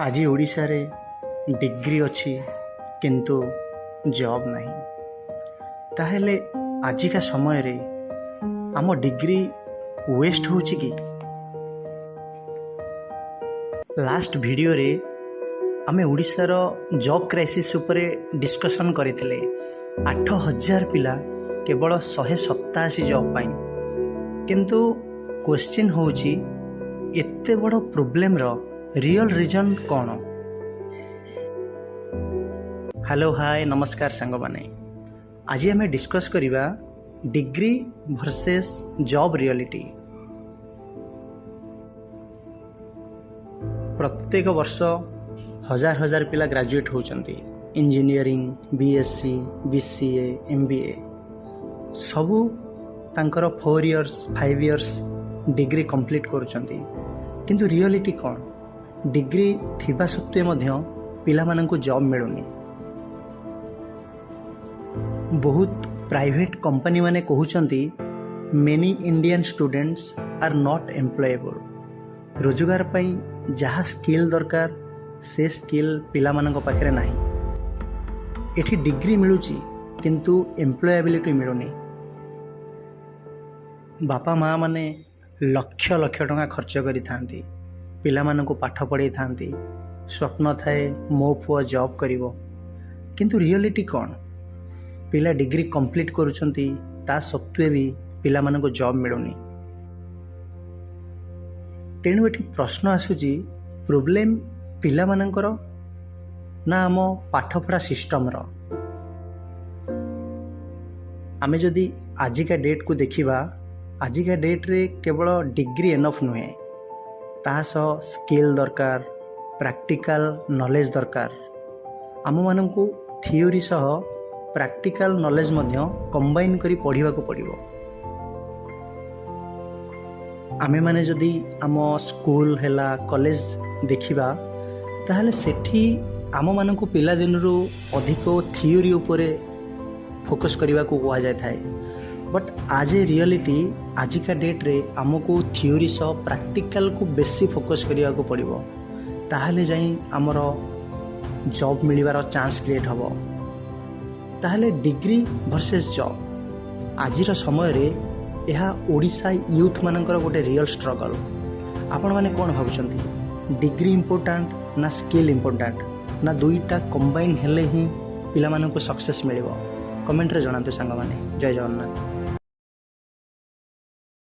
ଆଜି ଓଡ଼ିଶାରେ ଡିଗ୍ରୀ ଅଛି କିନ୍ତୁ ଜବ୍ ନାହିଁ। ତାହେଲେ ଆଜିକା ସମୟରେ ଆମ ଡିଗ୍ରୀ ୱେଷ୍ଟ ହେଉଛି କି? ଲାଷ୍ଟ ଭିଡ଼ିଓରେ ଆମେ ଓଡ଼ିଶାର ଜବ୍ କ୍ରାଇସିସ୍ ଉପରେ ଡିସ୍କସନ୍ କରିଥିଲେ। 8000 ପିଲା କେବଳ 187 ଜବ୍ ପାଇଁ। କିନ୍ତୁ କ୍ୱେଶ୍ଚିନ୍ ହେଉଛି, ଏତେ ବଡ଼ ପ୍ରୋବ୍ଲେମ୍ର ରିଅଲ୍ ରିଜନ୍ କ'ଣ? ହ୍ୟାଲୋ, ହାଏ, ନମସ୍କାର ସାଙ୍ଗମାନେ। ଆଜି ଆମେ ଡିସ୍କସ୍ କରିବା ଡିଗ୍ରୀ ଭର୍ସେସ୍ ଜବ୍ ରିଅଲିଟି। ପ୍ରତ୍ୟେକ ବର୍ଷ ହଜାର ହଜାର ପିଲା ଗ୍ରାଜୁଏଟ୍ ହେଉଛନ୍ତି, ଇଞ୍ଜିନିୟରିଂ, ବିଏସ୍ସି, ବିସିଏ, ଏମ୍ବିଏ ସବୁ ତାଙ୍କର 4 years, 5 years degree complete କରୁଛନ୍ତି। କିନ୍ତୁ ରିଅଲିଟି କ'ଣ? ଡିଗ୍ରୀ ଥିବା ସତ୍ତ୍ୱେ ମଧ୍ୟ ପିଲାମାନଙ୍କୁ ଜବ୍ ମିଳୁନି। ବହୁତ ପ୍ରାଇଭେଟ୍ କମ୍ପାନୀମାନେ କହୁଛନ୍ତି, "Many Indian students are not employable." ରୋଜଗାର ପାଇଁ ଯାହା ସ୍କିଲ୍ ଦରକାର, ସେ ସ୍କିଲ୍ ପିଲାମାନଙ୍କ ପାଖରେ ନାହିଁ। ଏଠି ଡିଗ୍ରୀ ମିଳୁଛି କିନ୍ତୁ ଏମ୍ପ୍ଲୟାବିଲିଟି ମିଳୁନି। ବାପା ମାଆମାନେ ଲକ୍ଷ ଲକ୍ଷ ଟଙ୍କା ଖର୍ଚ୍ଚ କରିଥାନ୍ତି, ପିଲାମାନଙ୍କୁ ପାଠ ପଢ଼େଇଥାନ୍ତି। ସ୍ୱପ୍ନ ଥାଏ, ମୋ ପୁଅ ଜବ୍ କରିବ। କିନ୍ତୁ ରିଅଲିଟି କ'ଣ? ପିଲା ଡିଗ୍ରୀ କମ୍ପ୍ଲିଟ୍ କରୁଛନ୍ତି, ତା ସତ୍ତ୍ୱେ ବି ପିଲାମାନଙ୍କୁ ଜବ୍ ମିଳୁନି। ତେଣୁ ଏଠି ପ୍ରଶ୍ନ ଆସୁଛି, ପ୍ରୋବ୍ଲେମ୍ ପିଲାମାନଙ୍କର ନା ଆମ ପାଠପଢ଼ା ସିଷ୍ଟମ୍ର? ଆମେ ଯଦି ଆଜିକା ଡେଟ୍କୁ ଦେଖିବା, ଆଜିକା ଡେଟ୍ରେ କେବଳ ଡିଗ୍ରୀ ଏନଫ୍ ନୁହେଁ, ତାହା ସହ ସ୍କିଲ୍ ଦରକାର, ପ୍ରାକ୍ଟିକାଲ ନଲେଜ୍ ଦରକାର। ଆମମାନଙ୍କୁ ଥିଓରି ସହ ପ୍ରାକ୍ଟିକାଲ ନଲେଜ୍ ମଧ୍ୟ କମ୍ବାଇନ୍ କରି ପଢ଼ିବାକୁ ପଡ଼ିବ। ଆମେମାନେ ଯଦି ଆମ ସ୍କୁଲ ହେଲା, କଲେଜ ଦେଖିବା, ତାହେଲେ ସେଠି ଆମମାନଙ୍କୁ ପିଲାଦିନରୁ ଅଧିକ ଥିଓରି ଉପରେ ଫୋକସ୍ କରିବାକୁ କୁହାଯାଇଥାଏ। ବଟ୍ ଆଜ୍ ଏ ରିଅଲିଟି, ଆଜିକା ଡେଟ୍ରେ ଆମକୁ ଥିଓରି ସହ ପ୍ରାକ୍ଟିକାଲକୁ ବେଶୀ ଫୋକସ୍ କରିବାକୁ ପଡ଼ିବ। ତାହେଲେ ଯାଇ ଆମର ଜବ୍ ମିଳିବାର ଚାନ୍ସ କ୍ରିଏଟ୍ ହେବ। ତାହେଲେ ଡିଗ୍ରୀ ଭର୍ସେସ୍ ଜବ୍, ଆଜିର ସମୟରେ ଏହା ଓଡ଼ିଶା ୟୁଥ୍ମାନଙ୍କର ଗୋଟେ ରିଅଲ୍ ଷ୍ଟ୍ରଗଲ୍। ଆପଣମାନେ କ'ଣ ଭାବୁଛନ୍ତି? ଡିଗ୍ରୀ ଇମ୍ପୋର୍ଟାଣ୍ଟ ନା ସ୍କିଲ୍ ଇମ୍ପୋର୍ଟାଣ୍ଟ, ନା ଦୁଇଟା କମ୍ବାଇନ୍ ହେଲେ ହିଁ ପିଲାମାନଙ୍କୁ ସକ୍ସେସ୍ ମିଳିବ? କମେଣ୍ଟରେ ଜଣାନ୍ତୁ ସାଙ୍ଗମାନେ। ଜୟ ଜଗନ୍ନାଥ।